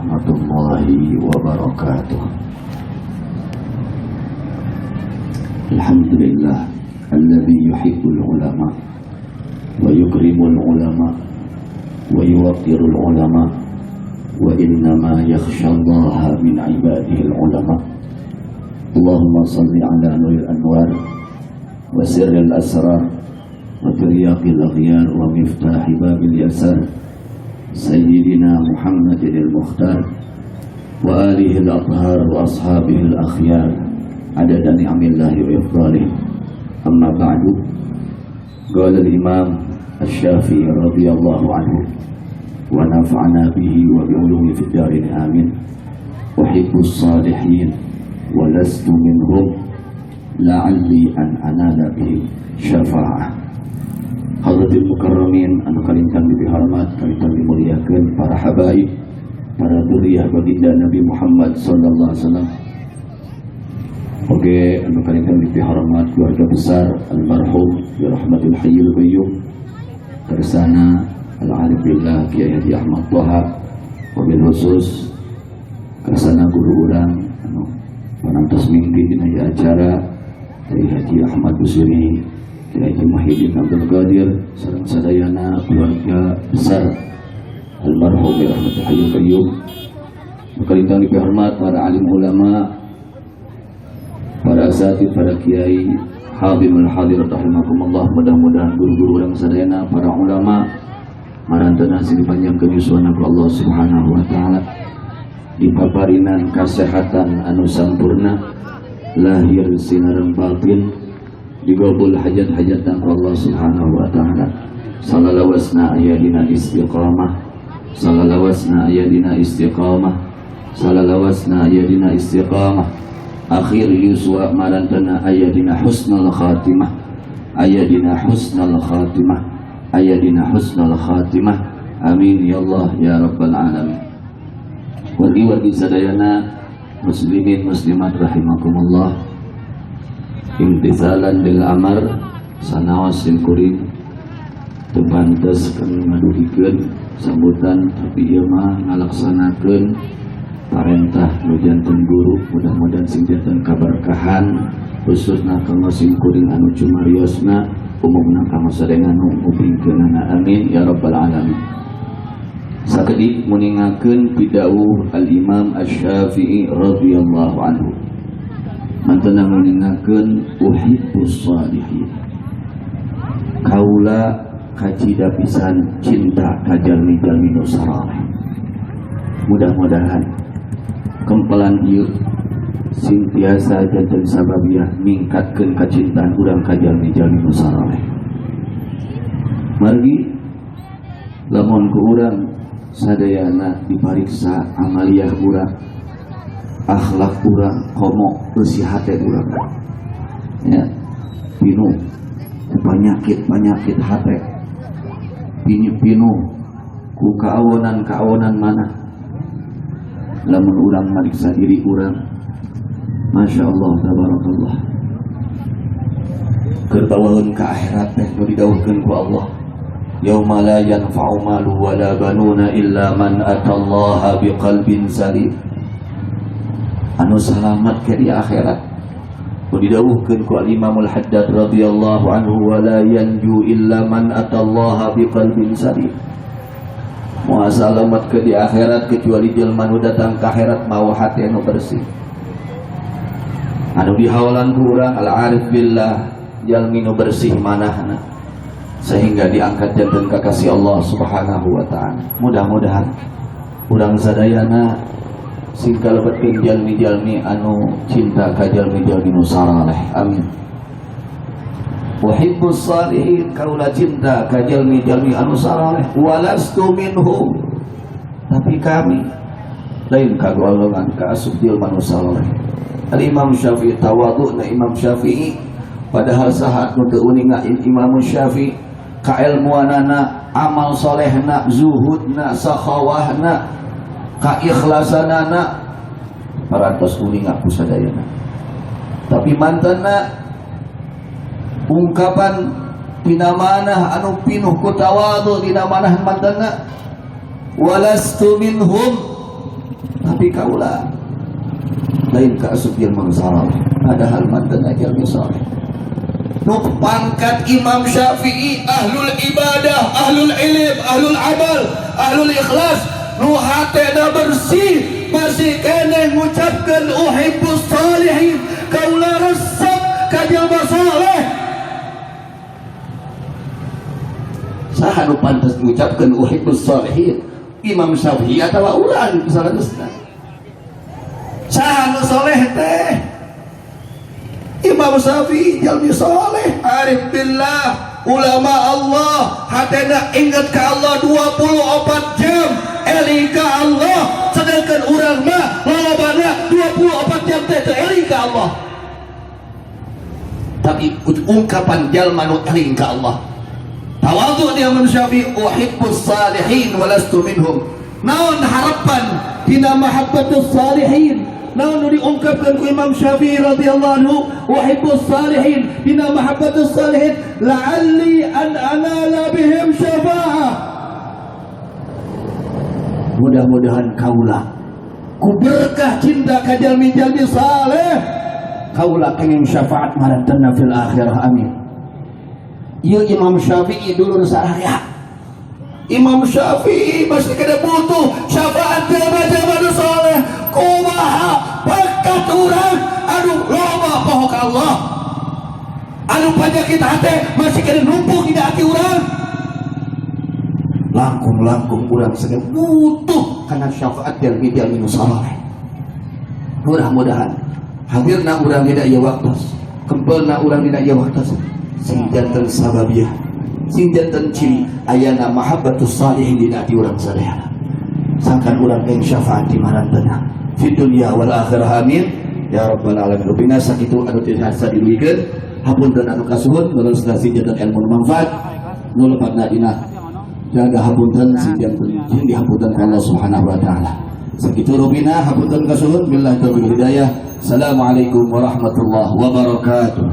warahmatullahi wabarakatuh. Alhamdulillah alladzi yuhibbul ulama wa yukrimul ulama wa yuwaqqirul ulama wa innama yakhshallaha min ibadihil ulama. Allahumma salli ala nuril anwar wa sirril asrar wa tiryaqil aghyar wa miftahi babil yasar sayyidina Muhammadin al-Mukhtar wa alihi al-athhar wa ashabihi al-akhyar adada ni'amillahi wa ifdalih. Amma ba'du. Qala al-Imam Asy-Syafi'i radhiyallahu anhu wa nafa'ana bihi wa bi ulumihi fid darin amin. Uhibbus salihin wa lastu minhum la'alli an anala bihi syafa'ah. Hadratil mukarramin anu kalintang dipihormat, kalintang dimuliakeun, para habaib, para dzurriyyah baginda Nabi Muhammad sallallahu alaihi wasallam. Oge anu kalintang dipihormat keluarga besar almarhum bi rahmatil hayyul qayyum, tersana al-arif billah Kiai Haji Ahmad Toha, wabil khusus kersana guru urang anu panantos mimpi dina ieu acara Kiai Haji Ahmad Busiri, Kiai Haji Muhyiddin Abdul Qadir, sareng sadayana keluarga besar almarhum bi rahmatil hayyul qayyum. Kalintang dipihormat para alim ulama, para asatid, para kiai, hadirul hadirat rahimakumullah. Mudah-mudahan guru-guru urang sadayana, para ulama marantana sing dipanjangkeun yuswana ku Allah Subhanahu wa taala, dipaparinan kasehatan anu sampurna lahir sinareng batin, digabul hajat-hajatan ku Allah Subhanahu wa taala. Salalawasna aya dina istiqamah, salalawasna aya dina istiqamah, salalawasna aya dina istiqamah. Akhir yuswa marantana aya dina husnul khatimah, aya dina husnul khatimah, aya dina husnul khatimah. Amin ya Allah ya rabbal alamin. Wargi-wargi sadayana muslimin muslimat rahimakumullah, imtithalan lil amar sanaos simkuring teu pantes kami ngadugikeun sambutan, tapi ieu mah ngalaksanakeun parentah nu janten guru. Mudah-mudahan sing janten kaberkahan khususna kanggo simkuring anu cumariosna, umumna kanggo sadayana nu ngupingkeunana. Amin ya rabbal alamin. Sakedik muningakeun pidawuh al-Imam Asy-Syafi'i radhiyallahu anhu, mantena muningakeun uhibbus salihin, kaula kacida pisan cinta ka jalmi-jalmi nu saraleh. Mudah-mudahan kempelan ieu sing tiasa janten sababiah ningkatkeun kacintaan urang ka jalmi-jalmi nu saraleh. Margi lamun ku urang sadayana dipariksa amaliyah urang, akhlak urang, komo eusi hate urang, ya pinuh ku panyakit-panyakit hate, pinuh ku kaawonan-kaawonan mana. Lamun urang mariksa diri urang, Masya Allah tabarakallah, keur bawaeun ka akhirat teh nu didawuhkeun ku Allah, yauma la yanfa'u malu wala banuna illa man atallaha biqalbin salim. Anu salamat ke di akhirat nu didawuhkeun ku al-Imamul Haddad radhiyallahu anhu, wala yanju illa man atallaha biqalbin salim. Moal salamat ke di akhirat kecuali jelema nu datang ka akhirat mawa hati anu bersih. Anu dihawalan ku urang al-arif billah, jalmi nu bersih manahna sehingga diangkat janten kakasih Allah Subhanahu wa taala. Mudah-mudahan urang sadayana sing kalebetkeun jalmi-jalmi anu cinta ka jalmi-jalmi nu saraleh. Amin. Uhibbus salihin, kaula cinta ka jalmi-jalmi anu saraleh, walastu minhum, tapi kami lain kagolongan ka asup jelma nu saraleh. Al Imam Syafi'i tawadhu na Imam Syafi'i, padahal saha nu teu uninga Imam Syafi'i kailmuanana, amal solehna, zuhudna, sakhawahna, kaikhlasanana, parantos uninga ku sadayana. Tapi mantena ungkapan dina manah anu pinuh ku tawadhu dina manah mantena walastu minhum, Tapi kaula lain kaasup jelma nu saleh, padahal mantan jalmi saleh. Nu pangkat Imam Syafi'i ahlul ibadah, ahlul ilm, ahlul amal, ahlul ikhlas, nu hatena bersih, masih keneh ngucapkeun uhibbus salihin, kaula resep ka jelma saleh. Saha nu pantes ngucapkeun uhibbus salihin? Imam Syafi'i atawa urang saladusna? Saha nu soleh teh? Imam Syafi'i jalmi soleh, arif billah, ulama Allah, hatena ingat ka Allah 24 jam, eling ka Allah. Sedangkan urang mah lalabana 24 jam teh teu eling ka Allah. Tapi ungkapan jalma nu eling ka Allah, tawadhu dia Imam Syafi'i, uhibbus salihin walastu minhum. Naon harapan dina mahabbatus salihin? Naon nu diungkapkan ku Imam Syafi'i radhiyallahu anhu, uhibbus salihin dina mahabbatus salihin, la'alli an anala bihim syafa'ah. Mudah-mudahan kaula ku berkah cinta ka jalmi-jalmi saleh, kaula kenging syafaat marantenna fil akhirah, amin. Ieu Imam Syafi'i dulur saraya. Imam Syafi'i masih kena butuh syafaat jelema-jelema nu saleh. Kumaha pangkat urang anu loba poho ka Allah, anu panyakit hate masih kena numpuk di hati urang. Langkung-langkung urang sedang butuh karena syafaat jalmi-jalmi nu saleh. Mudah-mudahan hadirna urang dina ieu waktos, kempelna urang dina ieu waktos, sing janten sababiah, sing janten ciri ayana mahabbatus salihin dina hati urang sadayana, sangkan urang ing syafaat di marantena fi dunya wal akhirah, amin ya rabbal alamin. Rupina sakitu anu tiasa diduikeun, hapunten anu kasuhun, mudah sing janten ilmu manfaat, nu lepatna dina jaga hapunten sing janten sing dihapunten ku Allah Subhanahu wa taala. Sakitu rupina, hapunten kasuhun, billahi taufiq hidayah. Assalamualaikum warahmatullahi wabarakatuh.